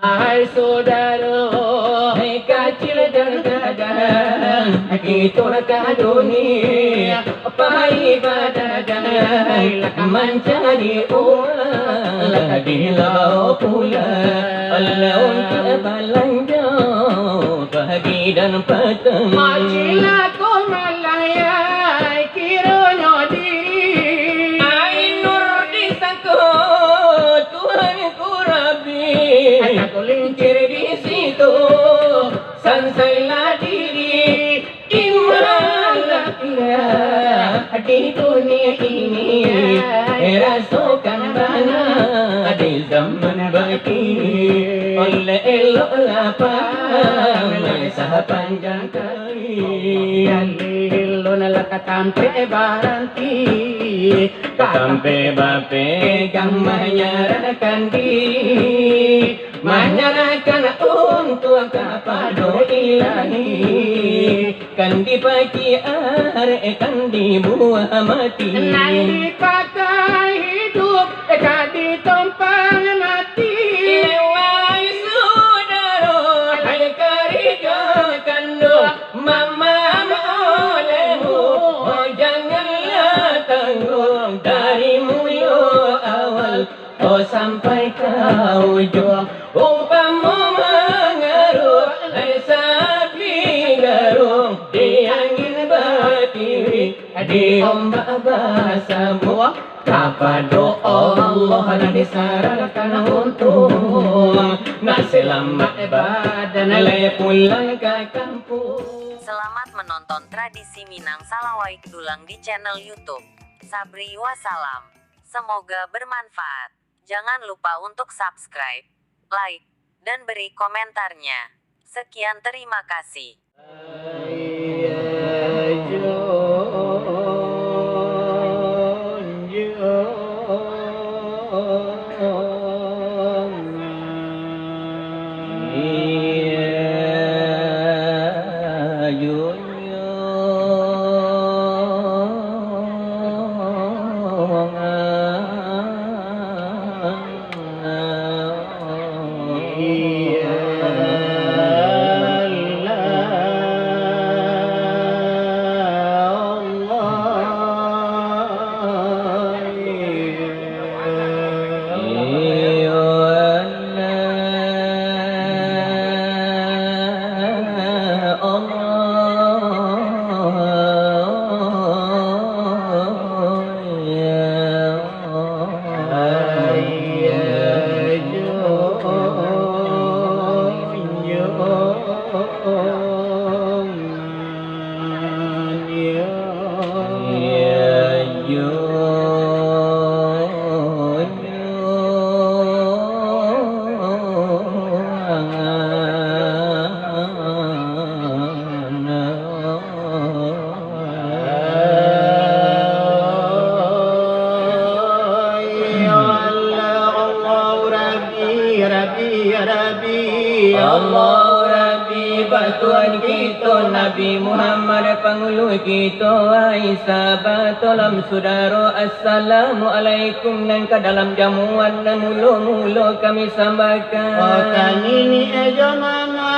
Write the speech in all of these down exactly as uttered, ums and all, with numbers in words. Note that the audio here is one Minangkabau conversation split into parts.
Hai sodaro, hai kacil dan gadang, kito ka dunia, pai badagang, mancari uang, lah dilau pula, alah untuak balanjo, pagi dan patang. Majilah ko malayai, kironyo diri. Ai nur di sangko, Tuhan ku Rabbi, ateh kulincir di situ, sansailah diri, imanlah tingga di dunia ini, rasokan bana di zaman bakini, oleh elok lapang, sapanjang kali, jaleh elok lah ka tampek baranti. Ka tampek bapegang manyarahkan diri, manyarahkan untuak kapado Ilahi. Kan dipakiarek, kan dibuah mati. Nan dipakai hiduik, ka ditompang mati. Lewai sudaro, hai karajo kanduang, Mamam olehmu, oh, janganlah tangguang dari muluik awal, oh, sampai ka ujuang. Umpamo mangaruang, lai sapi garuang, di angin batiwi, di ombak basamuang. Kapado Allah lah disarahkan untuang, nak salamat badan lai pulang ka kampuang. Selamat menonton Tradisi Minang Salawaik Dulang di channel YouTube Sabri Wasalam. Semoga bermanfaat. Jangan lupa untuk subscribe, like, dan beri komentarnya. Sekian, terima kasih. Allahu Rabbi, Batuhan kito Nabi Muhammad, pangulu kito, wahai sahabat, tolong sudaro, assalamualaikum. Nan ka dalam jamuan nan mulo-mulo kami sambahkan. Oh, kami ni ejo mama,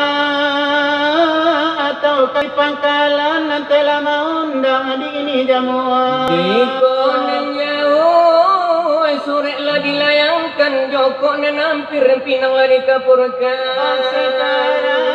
atau ka di pangkalan, nan telah maundang di ini jamuan. Jikok nan jauah, surek lah dilayangkan, jokok nan ampia, pinang lah dikapurkan. Sakarang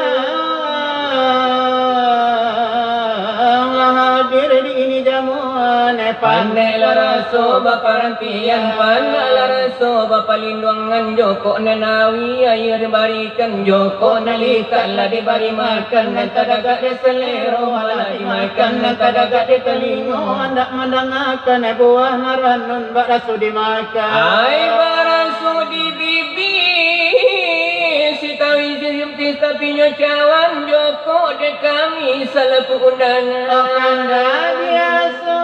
lah hadir di ini jamuan, pandai lah raso baparantian, pandai lah raso bapalinduangan, jokok nan awi aia dibarikan, jokok nan likak lah dibari makan, nan tadagak di salero lah dimakan, nan tadagak di talingo handak mandangakan, buah nan ranun baraso dimakan. Ai baraso di bibia, sitawi sisimpis tapinyo cawan, jokok dek kami salaku undangan. Oh, kanda biaso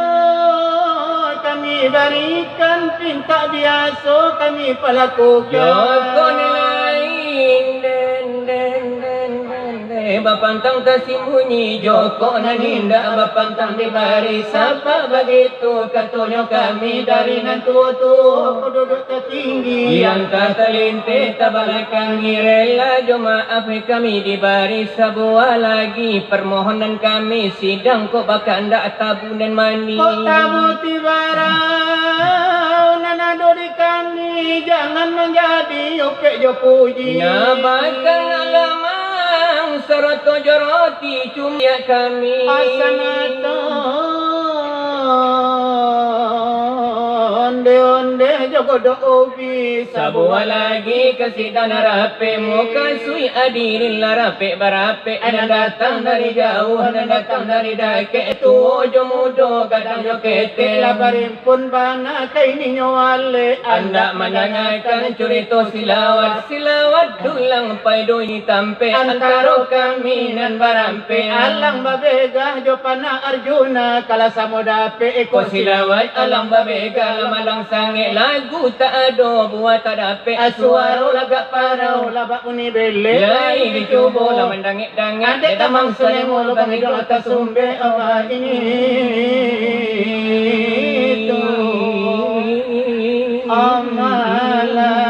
kami barikan, pintak biaso kami palakukan. Jokok nan lain, den, den, den, den, den. Bapantang tasimbunyi, jokok nan indak bapantang di baris. Sabab bagitu katonyo kami dari nan tuo-tuo, duduak tatinggi, yang ka talinteh tabalakangi. Rela jo maaf kami di baris, sabuah lagi parmohonan kami, sidang kok bakandak tabu nan manih. Kok tabu tibarau nan ado di kami, jangan manjadi upek jo puji. Nya bakal alamang sarato jo roti cumiak kami. Asa mato onde-onde jo godok ubi. Sabuah lagi kasidan rapek, mukasuik adirin lah rapek barapek. Nan datang dari jauah, nan datang dari dakek, tuo jo mudo, gadang jo ketek, lah barimpun bana ka ininyo alek. Andak mandangakan curito silawat, silawat dulang paido di tampek. Antaro kami nan barampek, alang babegah jo panah Arjuna, kalah samo dapek iko silawat. Alang babegah lah malang sangek, lagu tak ado buah tak dapek, suaro lagak parau lah bak bunyi belek. Lai dicubo lah mandangek-dangek, dek damang salemo lubang iduang lah tasumbek. Amak itu, amak alang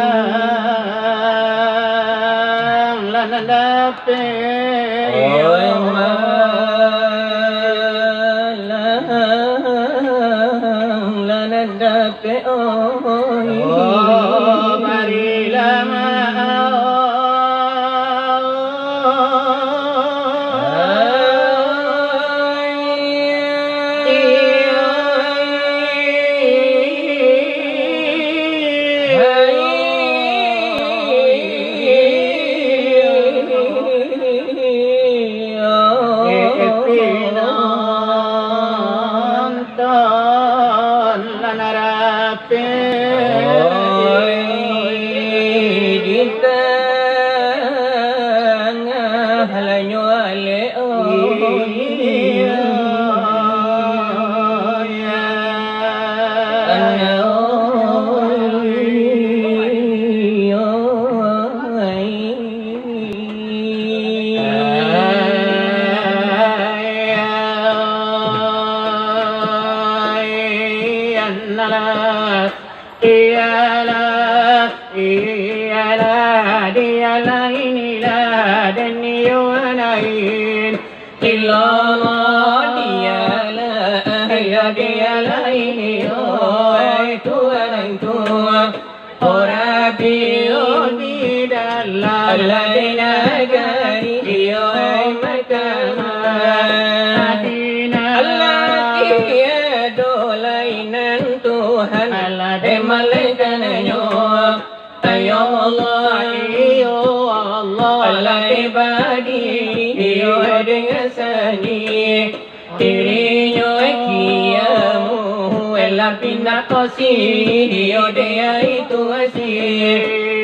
lah nan dapek. Oi, amak alang lah nan dapek, oi. Oh, barilah maaf. Pinonton nan rapek. Oi, di tangah lanyo alek, oi. Oi, oi, oi. Iyalah, iyalah, dialah inilah dan iyo lain. Ilallah, dialah, ya dialah inilah, oi Tuhan, Tuhan. Ora biyo di dalam nagari iyo Makkah Madinah. Alah tiado lai nan Tuhan, alah dek malaikatnyo. Ayo Allah, iyo Allah, alah dek badiri iyo dengan sandi. Dirinyo kiamu, elah pindah kosi, iyo dek itu asi.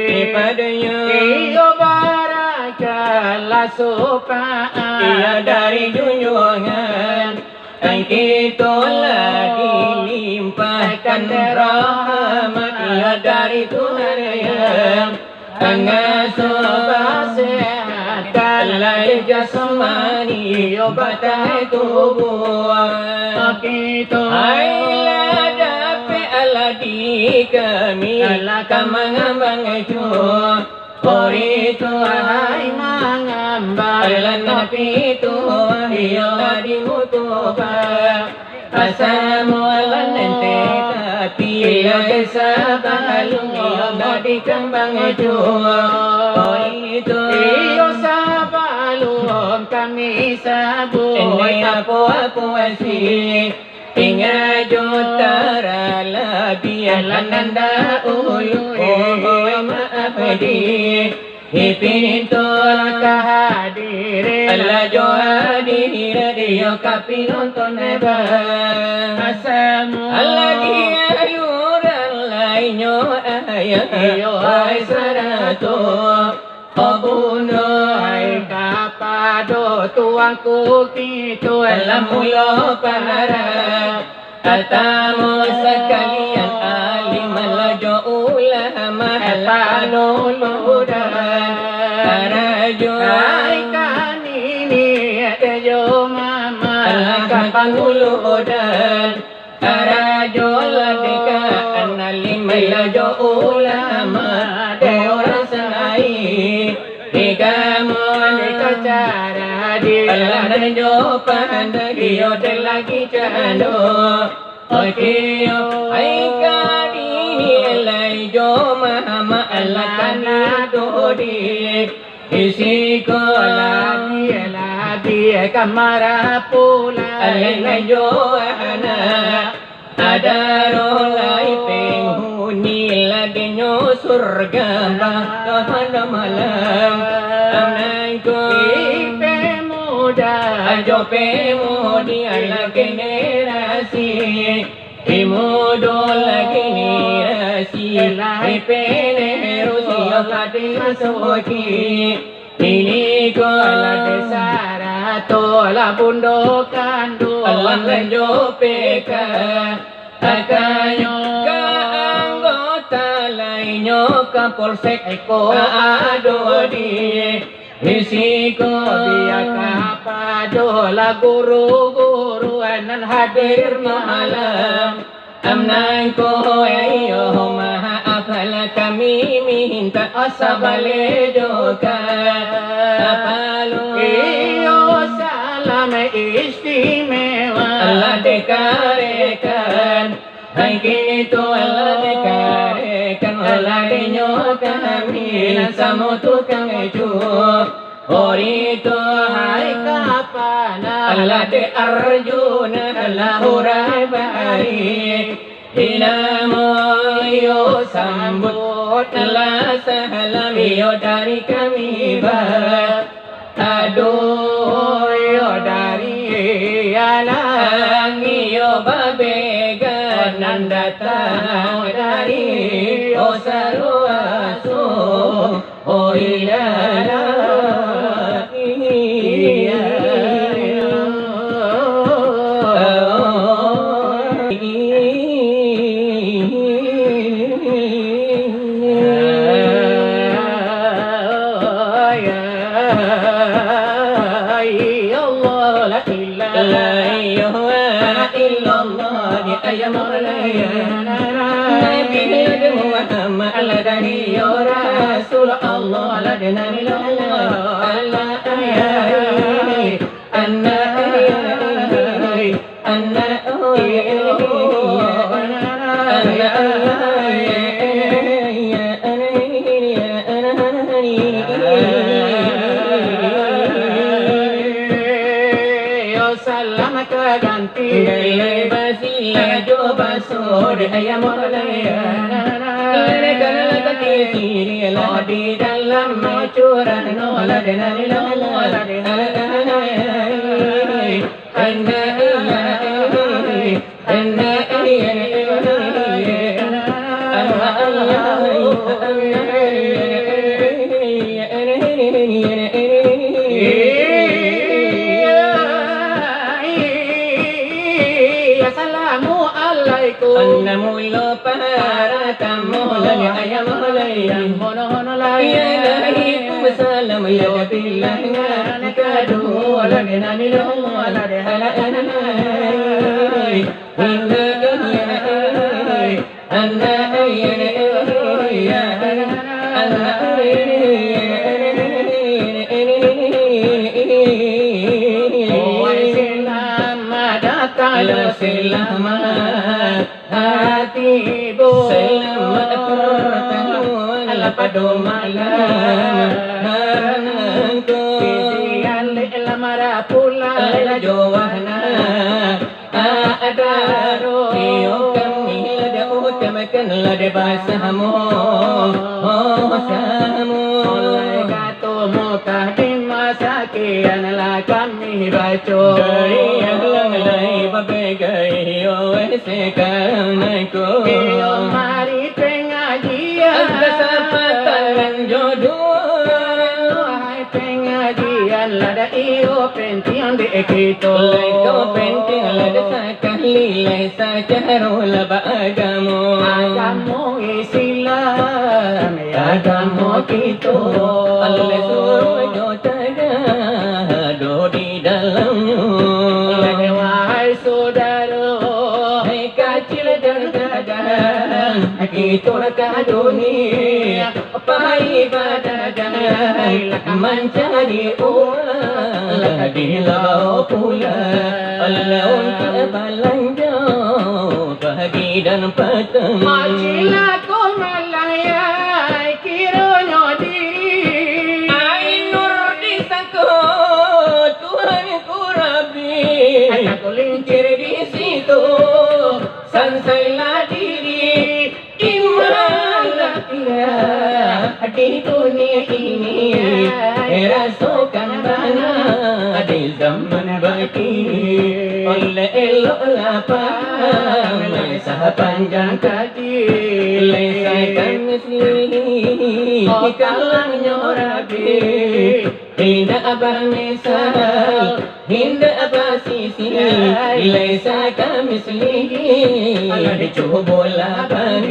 Dipadonyo iyo baraja lah sopan. Iyo dari junjuangan, kan kito lah dilimpahkan rahmat. Iyo dari Tuhan yang Angasuh basehatan lai jasmani, iyo batang tubuah. Kito ai lah dapek alah di kami, alah ka mangambang jo. Kori tu ai mangambang, alah napi tu, iyo lah di mutoba. Asa mualan ente, tapi lai sabalun iyo lah dikambang juo. Itu iyo sabalun kami sabuik apo-apo asi. Ingat jo taralabiah lah nan daulu, oh, maaf di Di pintu ka hadirin, alah jo hadirin, iyo ka pinonton ba. Asamu. Alah di aluran lainyo ayah. Iyo ai sarato. Obuno ai kapado tuangku kito alam mulo para. Tatamu sakalian, alim lah jo ulama, panurutan karajo. Ai kami Pangulu dan karajo lah deka analim, lajo ulama, dewasa ai deka moni kacara di alah dan jo pandai, iyo dan lagi cando. Oke, yo, ai kadi lai jo mama alah kami dodi. Di siko labiah-labiah ka marah pulai. Alai nan jo anak, ado roh lai penghuni ladinyo surga, bah, pada malam. Anangku, pemuda, ajo pemudi ala generasi. Imudo lagi ni rasi, lai penerusi, yo lah dimasuki. Ini ko lah desa rato, lah bundo kanduang, lah jo P K. Akanyo ka anggota lainyo ka polsek ko ado di Di siko biak ka pado lah guru-guru nan hadir malam. Amnan ko iyo maaf lah kami minta sabaleh jo ka. Apalo iyo salam istimewa lah dikarekan. Hai kini tu alah dikarekan, alah dinyo kami nan samo tukang cu. Ori tu hai kapana, alah di Arjuna, alah urai bari. Inamo iyo sambut, alah salam iyo dari kami ba. Aduh, iyo dari alang, iyo babega nan datang dari, oh, saruaso, oh, ilalah. Ya Allah, la ilaha, la ilaha illallah, ya Maulana. Nabi Muhammad, la dari ya Rasul Allah, la dari Nabi Allah, la ilaha. Yo salam ka ganti, bele basi ajo baso di ayam oleh. Lere kana kaki siri lah di dalam curah no lah denari lo lah denari. Assalamualaikum. Anna mulo para tamu, lani ayam mulai. Hono-hono lai. Ya alaikum salam, ya bilang. Kadu, lani nani lo, lani hala anai. Selamat datang, selamat tibo. Selamat pertemuan, alah pado malam. Titian lek lamara pulang, alah joah na. Adaro, iyo kami lah diutamakan, lah dibasamo, samo. Oleh kato mukadimah sakian lah kami baco. Dari alam lai bapegai, iyo sekarang nako. Iyo mari pengajian. Angka sapatan nan jodoh. Pengajian lah dak iyo pentiang dek kito. Lai ko pentiang lah dak sakali lai sacaro lah baagamo. Agamo Islam, agamo kito. Alah suruah jo tagah ado di dalamnyo. Lai wahai Itu ka dunia, pai badadai, mancari uang, lah di lau pulang. Lah untuak balanjo pagi dan patang. Majilah ko malayai kironyo diri. Ai nur disangko Tuhanku Rabbi. Ai takulincir di situ, sansailah diri. Imanlah tingga di dunia ini, rasokan bana di zaman bakini. Oleh elok lapang, sapanjang kaji, laisa kamitslihi, kalamnyo Rabbi. Indak bamisal, indak basisi, laisa kamitslihi. Cubolah paham,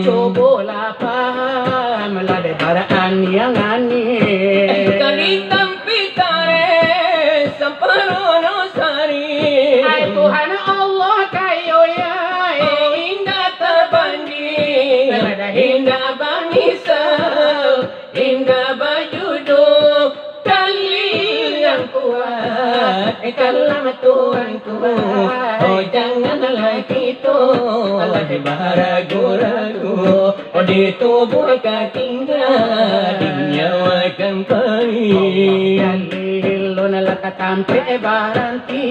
cubolah paham, lah dek baraniang-aniang. Ka ditampi tareh saparuah no sari. Ai Tuhan Allah kayo, ya. Oh, indak tabanding, indak bamisal. Indak bajuduah, dalil yang kuat, kalam Tuhanku. Oh, janganlah kito, alah, baragu-ragu. Oh, di tubuah ka tingga, di nyawa kan pai. Dalil lah ka tampek baranti,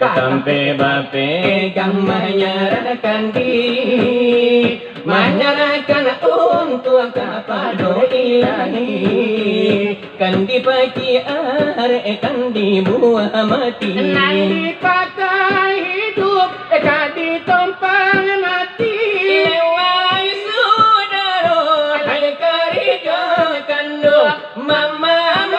ka tampek bapegang manyarahkan diri. Manyarahkan untuak kapado Ilahi, kan dipakiarek, kan dibuah mati. Nan dipakai hiduik, ka ditompang mati. Lewai sudaro, hai karijo kanduang, mamaham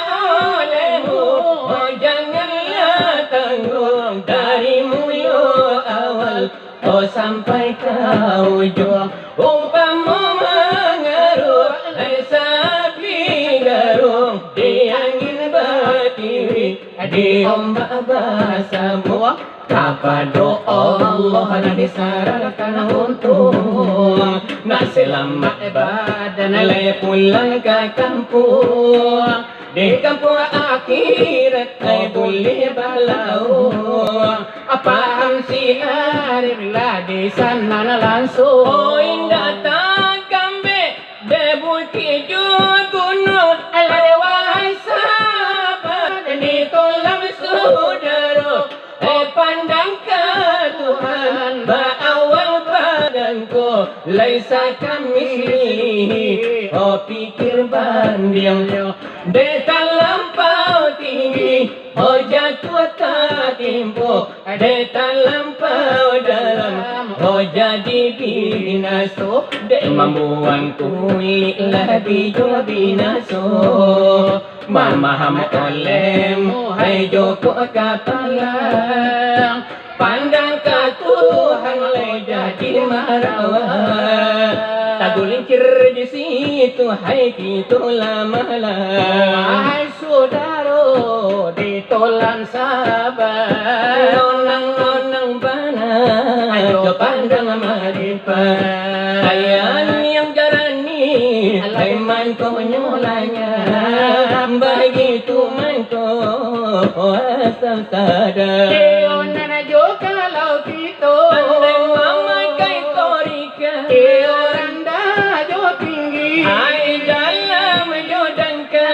olehmu, oh, janganlah tangguang dari muluik awal. Oh, sampai ka ujuang, umpamo mangaruang, eh, sapi garuang, di angin batiwi, di ombak basambuang, kapado Allah nan disarahkan untuang, nak salamat badan lai pulang ka kampuang. Di kampuang akhirat, ai buliah balauang. Paham si Arif lah di sanan langsuang. Oh, indak takambek, dek bukik jo gunuang. Alah, wahai sahabat, di tulang sudaro. Eh, pandang ka Tuhan, ba-awal badan ko, laisa kamitslihi, oh, pikir bandiang, dek talampau tinggi, oh, jatuah tatimpo, dek talampau dalam, oh, jadi binaso, dek mambuang kulik lah bijo binaso. Mamaham olehmu, hai Joko Kapalang, pandang ka Tuhan lai jadi marawa. Tagulincir di situ, hai kito lah malang. Wahai sudaro, ditolan sabar. Lonang-lonang bana, ajo pandang maripat. Ayan yang jarani, lai mangkonyo lanyah. Bagitu mangko asam sadar. Iyo, nan ajo kalau kito pandai mamakai torika. Iyo, randah jo tinggi. Ai dalam jo dangka.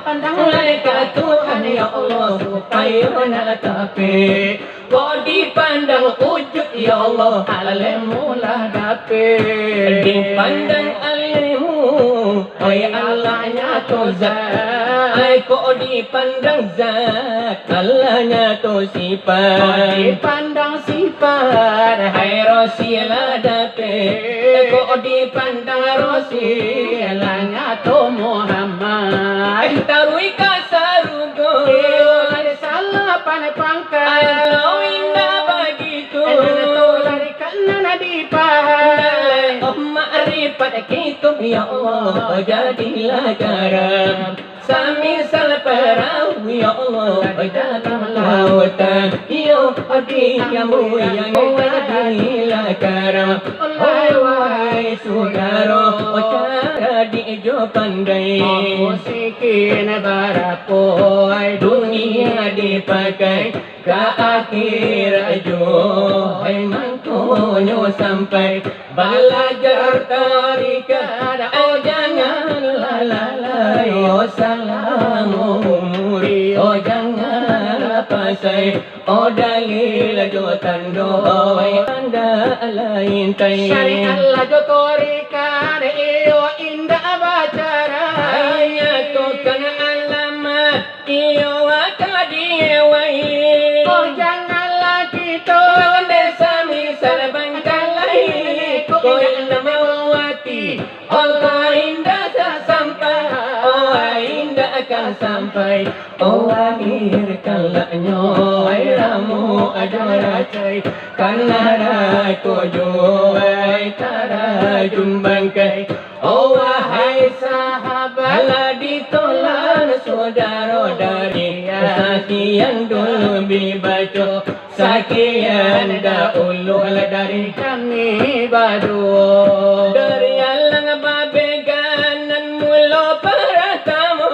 Pandang lai ka Tuhan, ya Allah, supayo nak tapi. Kok dipandang wujud, ya Allah, alemu lah dapek. Dipandang alemu, oi Allah nyato zat. Ai kok dipandang zat, Allah nyato sifat. Kok dipandang sifat, hai Rosi lah dapek. Kok dipandang Rosi, Allah nyato Muhammad. Taruih ka sarugo. Iyo, lah salah pandang pangka. Kalau indak bagitu. Nan tu lari ka nan dipaham. Dalam makrifat kito, ya Allah, jadilah garam. Samisal perahu, ya Allah, dalam lautan. Iyo, di ambu yang jadilah Karam, oh wahai sudaro, oh caradik jo pandai. Miskin barapo ai dunia dipakai, ka akhirat juo ai mangkonyo sampai. Balajar tarikat, oh janganlah lalai, oh salamo umur, oh janganlah pasai. Oh dalil jo tando, oh indak lain tai. Syariat lah jo tarikat, iyo indak bacarai. Nyatokan alamat, iyo akan lah diewai. Oh janganlah kito, mangandeh sami salabangkalai. Ko indak mawati, Allah indak sampai, oh indak akan sampai. Oh akhir kalaknyo, ai ramu ajo racai. Ka narako juo ai tarajun bangkai. Oh wahai sahabat, lah ditolan sudaro dari sakian dulu dibaco. Sakian dahulu lah dari kami baduo. Dari alang babeganan mulo paratamo.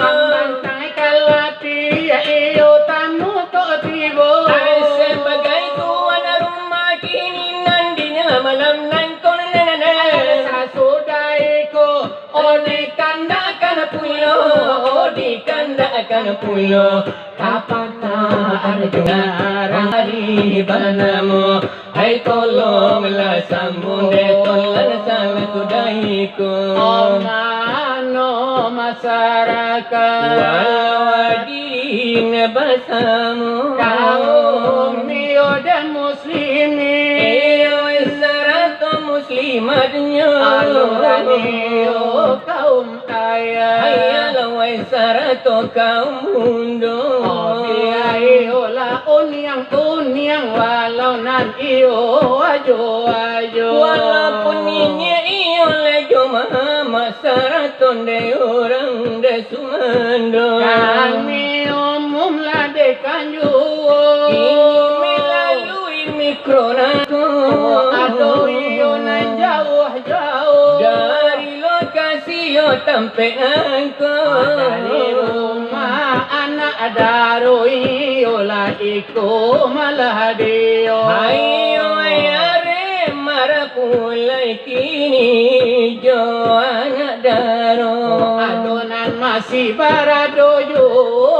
Pambantang kalati, iyo tamu kok tibo. Ai sabagai tuan rumah kini nan dingin malam nangko nan. Sasudah iko, oh dikandakkan pulo, oh dikandakkan pulo. Kapatah Arjuna ari banamo, hai tolonglah sambung dek tolan salah sudah iko. Oh mano masyarakat. Walau adin basamo. Kaum iyo dek muslimin. Iyo sarato muslimatnyo. Aluran iyo kaum Ayah. Hai alah wai sarato kaum bundo. Oh, biayolah uniang-uniang, walau nan iyo ajo-ajo. Walaupun niniak iyo lai jo mamak sarato dek urang dek sumando. Kami umum lah dek kanjuo. Kini melalui mikro nangko. Oh, ado iyo nan jauah-jauah. Dari lokasi yo tampek nangko. Dari rumah anak daro iyo lah iko malah dio. Ayo, ayo, are marapulai kini jo anak daro. Oh, ado nan masih barado jo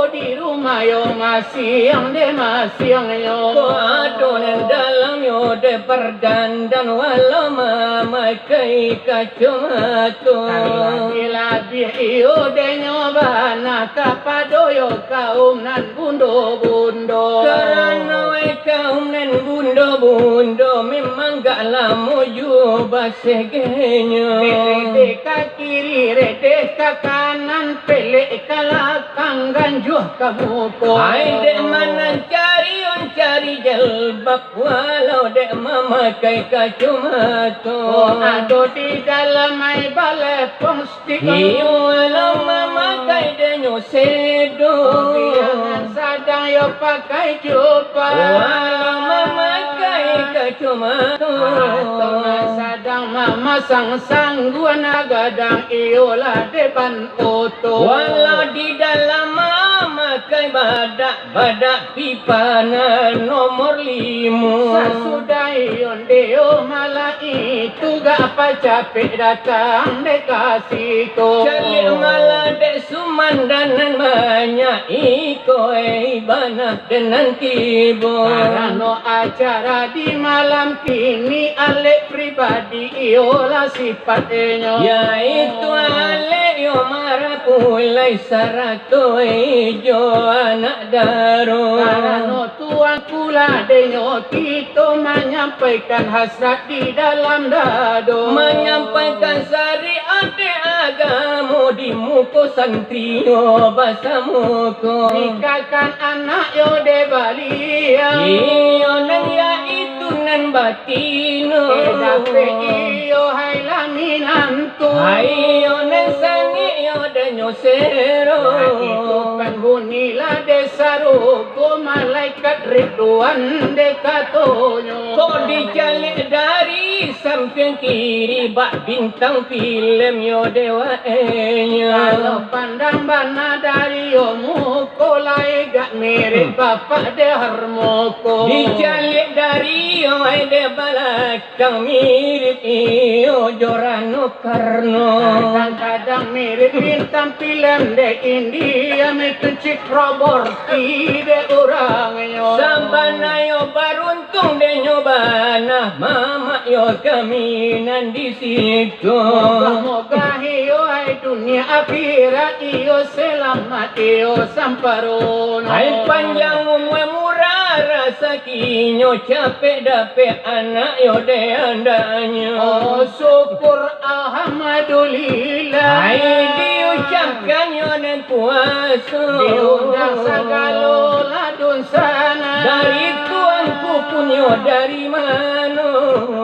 di rumah yo masiang dek masiangnyo. Ko ado nan dalamnyo dek pardandan walau mamakai kacomato. Talabiah-labiah iyo dek nyo bana kapado yo kaum nan bundo-bundo. Karano wai kaum nan bundo-bundo memang gak lamo juo basegenyo. Redeh ka kiri, redeh ka kanan, pelek ka lakang, ganjuah ka muko. Ai dek mancari, on cari jalbab, walau dek mamakai kacomato. Oh, ado di dalam ai balepong stik. Iyo, walau mamakai dek nyo sedo. Oh, bilangan sadang yo pakai jubah. Walau mamakai kacomato. Atau nan sadang mamasang sangguan gadang iyo lah depan oto. Walau di dalam mamakai badak, badak pipa nan nomor limo. Sasudah iyo ndio malah itu gak pacapek datang dek ka siko. Caliak malah dek sumandan nan banyak iko, eh, bana den nan tibo. Karano acara di malam kini alek pribadi iyolah sipatnyo. Yaitu alek yo marapulai sarato, eh, jo anak daro. Karano tu angkulah denyo kito manyampaikan hasrat di dalam dado. Manyampaikan syariat dek agamo di muko santri yo basamo ko. Nikahkan anak yo dek baliau. Iyo nan yaitu nan batino. Eh, dapek iyo hai lah minantu. Hai iyo nan sangik yo denyo sero. Nah, itu kan Bunyilah dek sarugo malaikat Ridwan dek katonyo. Kok dicaliak dari sampiang kiri, bak bintang filem yo dek waeknyo. Kalau pandang bana dari yo muko, lai gak mirip bapak dek Harmoko. Dicaliak dari yo dek balak- Kang mirip iyo jo Rano Karno. Kadang-kadang mirip bintang filem dek India, mituncik roborti dek urangnyo. Sabana yo baruntung dek nyo bana, mamak yo kami nan di siko. Moga-moga iyo ai dunia akhirat iyo selamat iyo samparono. Ai panjang umua murah rasaki Inyo capek dapek anak yo dek andaknyo. Oh, syukur alhamdulillah. Hai diucapkan yo nan kuaso. Diundang sagalo lah dunsanak. Dari tuanku pun yo dari mano?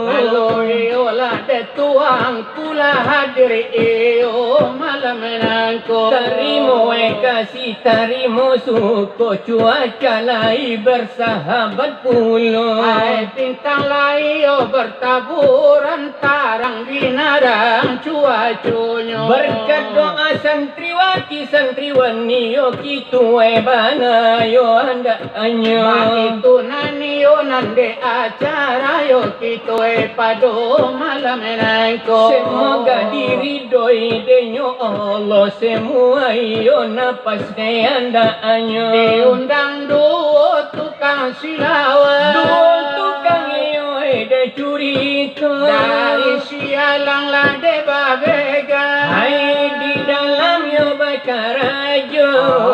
Kalau iyo lah dek tuanku lah hadir iyo malam nangko. Tarimo eh kasih, tarimo suko, cuaca lai ber- sahabat pulo. Ai bintang lai yo bertaburan, tarang binarang cuaconyo. Berkat doa santriwati santriwani yo kito ai bana yo andaknyo. Baitu nan iyo nan dek acara yo kito ai pado malam nangko. Semoga diridoi dek nyo Allah semua iyo napas dek andaknyo. Diundang duo tu tukang silawat. Duo tukang iyo dek curito. Dari sialang lah dek babega. Hai di dalam yo bakarajo.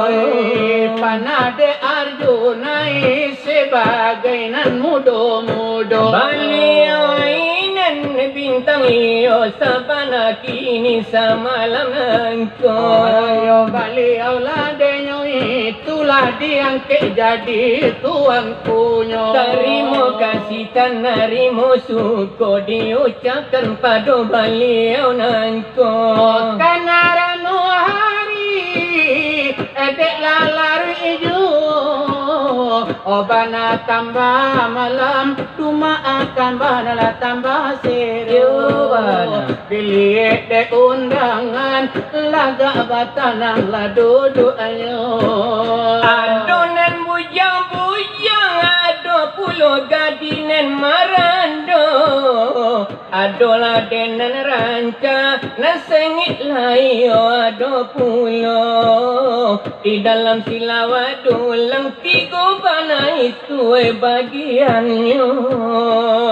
Hai panah dek Arjunai sebagai nan mudo-mudo. Baliau ai nan bintang iyo sabana kini samalam nangko. Ayo baliau lah dek nyo i- Itulah diangkek jadi tuankunyo. Tarimo kasih, tanarimo suko diucapkan pado baliau nangko. Oh, tanarano hari, edek lah laruik juo. Oh, bana tambah malam, dumaakan bana lah tambah sero. Yo, bana. Diliek dek undangan, lagak batanang lah duduaknyo. Ado nan bujang-bujang, ado pulo gadih nan marando. Ado lah dek nan rancak, nan sengit lai yo ado pulo. Di dalam silawat dulang tigo bana itu bagiannyo.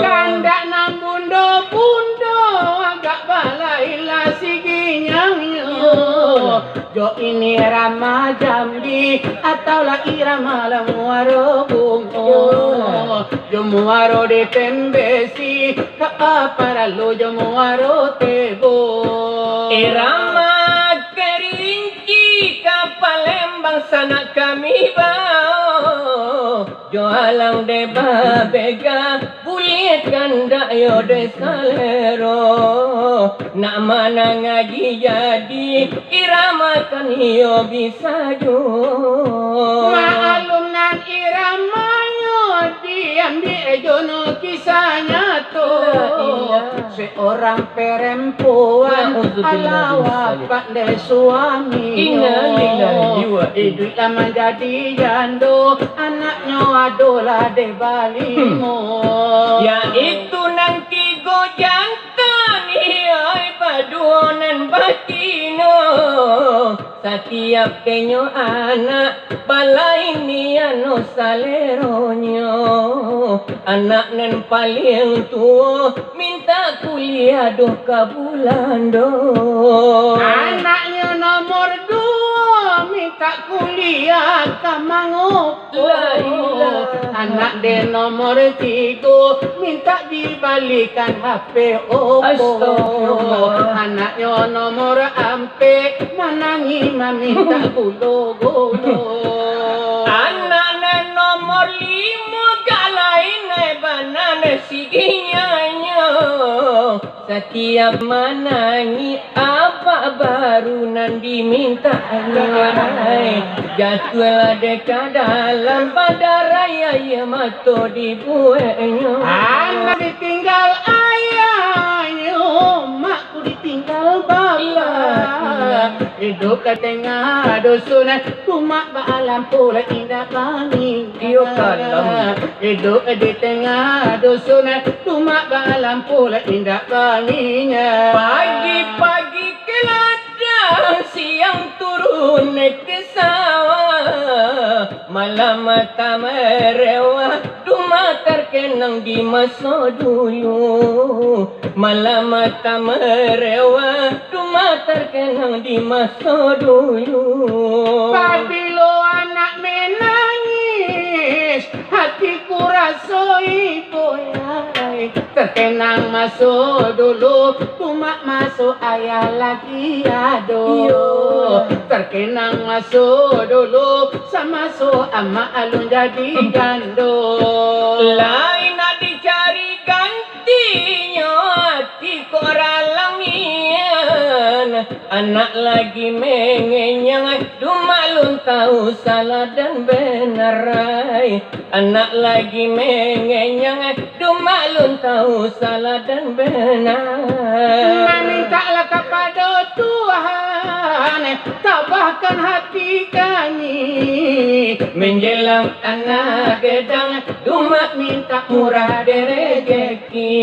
Kandak nan bundo-bundo, agak balailah siginyangnyo. Jo ini irama jambi, atau lah irama lah muaro bungo. Jo muaro di pembesi, ka apa lalu jo muaro tebo. Irama kerinci ka Palembang sanak kami bao. Jo alang dek babega, buliah kandak yo dek salero. Nak manangaji jadi, iramakan iyo bisa juo. Maklum nan iramanyo diambiak jo no kisah nyato. La ilah. Seorang perempuan, Na'udzubillah, alah wafat dek suaminyo. Innalillahi wa inna. Iduiklah manjadi jando, anaknyo adolah dek balimo. Hmm. Yaitu nan tigo jantan, iyo baduo nan batino. Satiap denyo anak, balain nian no saleronyo. Anak nan paliang tuo mintak kuliah doh ka Bulando. Anaknyo nomor duo mintak kuliah ka Mango. La ilah. Anak den nomor tigo mintak dibalikan H P Oppo. Astagfirullah. Anaknyo nomor ampek manangih mamintak gulo-gulo. Anak nan nomor limo gak lain ai bana nan sigihnyo. Satiap manangih, abak baru nan dimintaknyo, ai. Jatuahlah dek ka dalam, badarai aia mato dibueknyo. Anak ditinggal ayahnyo, mak ditinggal bapa. Iduik ka tangah dusun, rumah baalampu lah indak bangih. Iyo, kalam. Iduik di tangah dusun, rumah baalampu lah indak bangih. Pagi-pagi ka ladang, siang turun ka sawah. Malam mata marewah, rumah tarkenang di maso dulu. Malam mata marewah, rumah tarkenang di maso dulu. Pabilo anak manangih, hatiku raso ibo, yai. Tarkenang maso dulu, rumah maso ayah lagi ado. Iyo. Tarkenang maso dulu, samaso amak alun jadi jando. Lai nak dicari gantinyo, ati kok ralangian. Anak lagi mangenyang, dumak lun tahu salah dan benar, ai. Anak lagi mangenyang, dumak lun tahu salah dan benar. Mamintaklah kapado Tuhan, tabahkan hati kami. Manjelang anak gadang, dumak mintak murah dek rejeki.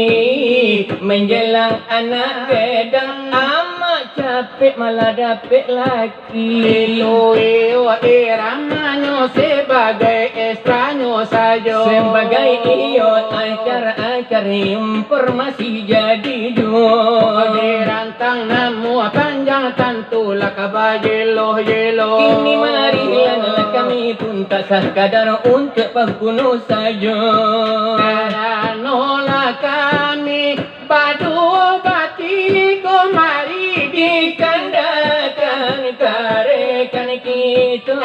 Manjelang anak gadang, amak capek malah dapek laki. Itu iyo iramanyo, sabagai estranyo sajo. Sabagai iyo acar-acar, informasi jadi juo. Dirantang namuah panjang, tantulah ka bajelo-jelo. Kini marilah kami pun tak sakadar untuak bakuno sajo. Karanolah kami baduo batigo mari dikandakan karekan kito.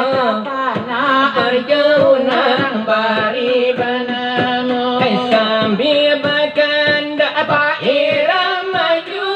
Tanah arjau nan bari banamo. Eh, sambia bakandak, Pak Irama, jo,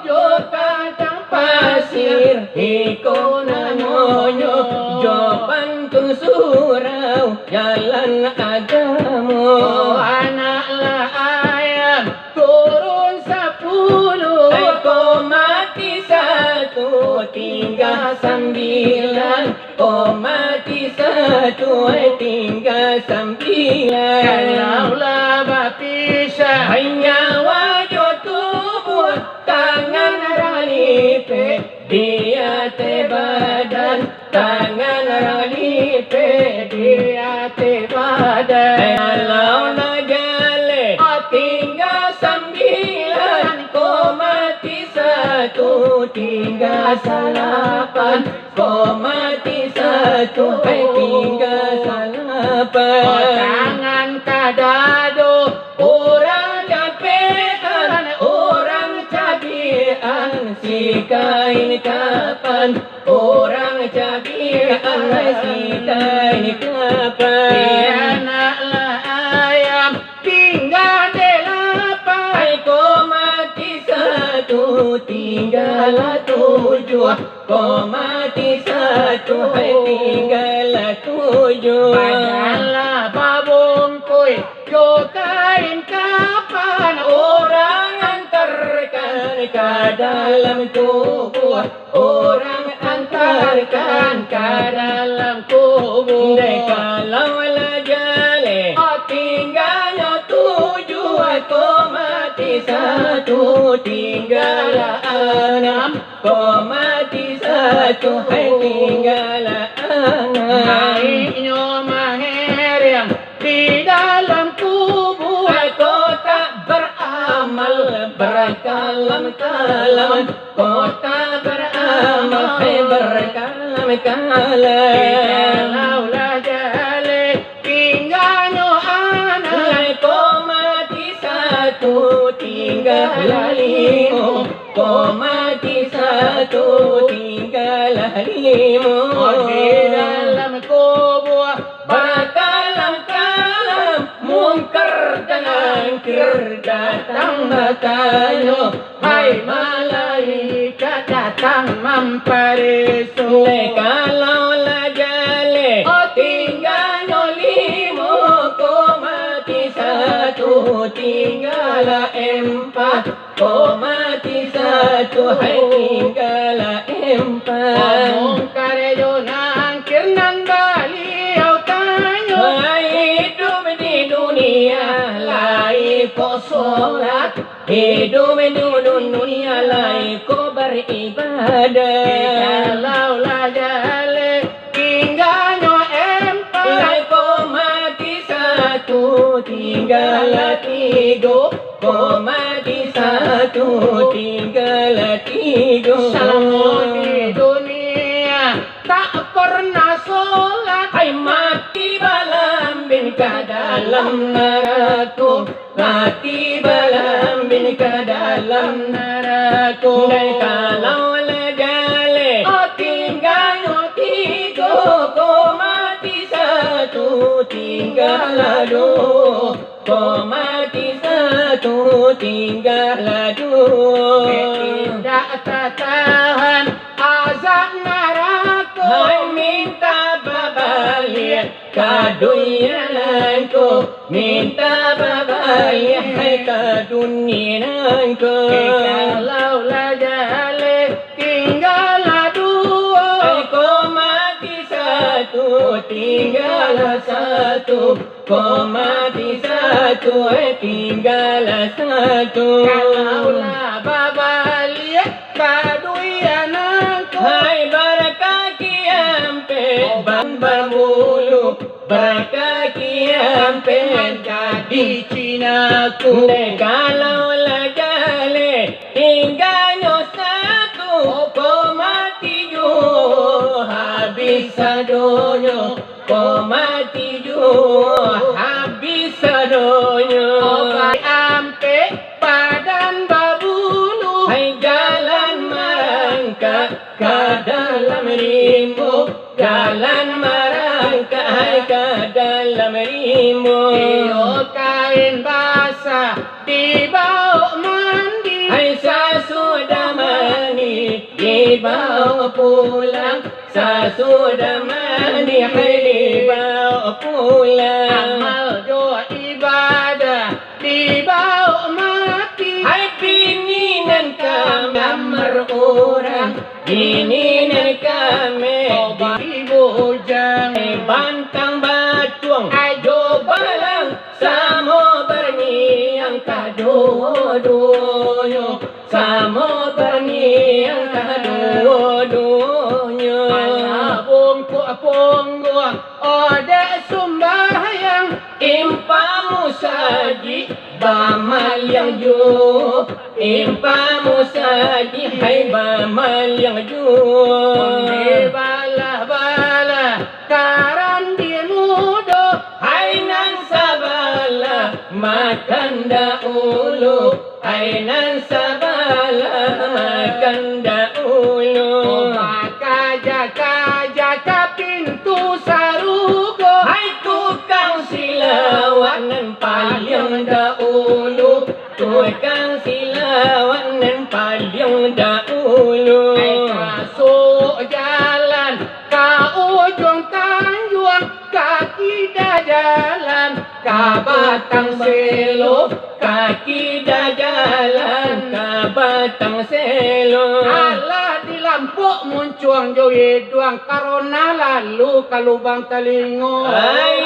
jo padang pasir, iko namonyo, jo pantun surau, jalan agamo. Oh, anak lah ayam, turun sapuluah. Ai, ko mati satu, tingga sambilan. Ko mati satu, ai, tingga sambilan. Kalau lah bapisah, ai, nyawa jo tubuah, tangan urang lipek di ateh badan. Tangan urang lipek di ateh badan. Kalau lah jaleh, tingga sambilan, ko mati satu, tingga salapan. Ko mati satu, ai, tingga salapan. Tangan kadado, urang capekan, urang cabiak-an, si kain kapan. Urang cabiak-an, si kain kapan. Pianak lah ayam, tingga dalapan. Ai, ko mati satu, tinggalah tujuah. Ko mati satu, ai, tinggalah tujuah. Badanlah babungkuih jo kain kapan, urang antarkan ka dalam kubuah. Urang antarkan ka dalam kubuah. Dek kalau lah jaleh, tingganyo tujuah, ko mati satu, tinggalah anam. Ko mati satu, hai, tinggalah anam. Naiknyo mahereng di dalam kubuah. Ko tak baramal, bakalam-kalam. Ko tak baramal, hai, bakalam-kalam. Kalau lah jaleh, tingganyo anam. Lai ko mati satu, tinggalah limo. Ko mati satu, tinggalah limo. Di dalam kubuah bakalam-kalam, Mungkar dan Nangkir dan Datang batanyo, hai malaikat datang mampareso. Lai kalau lah jaleh, oh, tingganyo limo, ko mati satu, tinggalah empat, ko mati satu, hai tinggalah empat. Omong karejo nangkir nan baliau tanyo. Hai iduik di dunia, lai ko solat, iduik di dunia, lai ko baribadah. Kalau lah jaleh, tingganyo empat. Lai ko mati satu, tinggalah tigo. Ko mati satu, tinggalah tigo. Salamo di dunia, tak pernah solat. Hai mati balambin ka dalam narako. Mati balambin ka dalam narako. Dai kalau lah jaleh, oh, tingganyo tigo, ko mati satu, tinggalah duo, ko mati satu, tinggalah duo. Indak tatahan azab narako. Hai minta babaliak ka dunia nan ko, minta babaliak hai ka dunia nan ko. Kalau lah jaleh, tinggalah duo. Hai ko mati satu, tinggalah satu. Ko mati satu, hai tinggalah satu. Kalau lah babaliak ka dunia nan ko. Hai barakaki ampek ban babulu, barakaki ampek manjadi cinaku. Dek kalau lah jaleh, tingganyo satu, ko mati juo, habis sadonyo, ko mati juo, habis sadonyo. Obai ampek badan babulu. Hai jalan marangkak ka dalam rimbo, jalan marangkak hai ka dalam rimbo. Iyo kain basah dibao mandi. Hai sasudah mandi dibao pulang, sasudah mandi hai dibao pulang. Amal jo ibadah dibao mati. Hai bini nan ka lamar urang, bini nan ka meh di bujang. Bantang batuang jo balang, samo barniang kaduo-duonyo, samo barniang kaduo-duonyo. Alah bungkuk pungguang, odek sumbayang, impa musajik bamaliang juo, impa musajik hai bamaliang juo. Onde balah-balah karambia mudo, hai nan sabalah makan dahulu, hai nan sabalah makan dahulu. Bakaja-kaja ka pintu sarugo, hai tukang silawat nan paliang dahulu, tukang silawat nan paliang dahulu. Hai masuak jalan ka ujuang tanjuang, kaki dah jalan ka batang selo, kaki dah jalan ka batang selo. Alah di lampok muncuang jo iduang, karona lalu ka lubang talingo. Ai.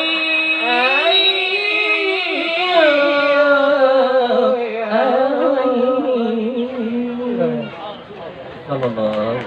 Ai. Ai. Sallallahu.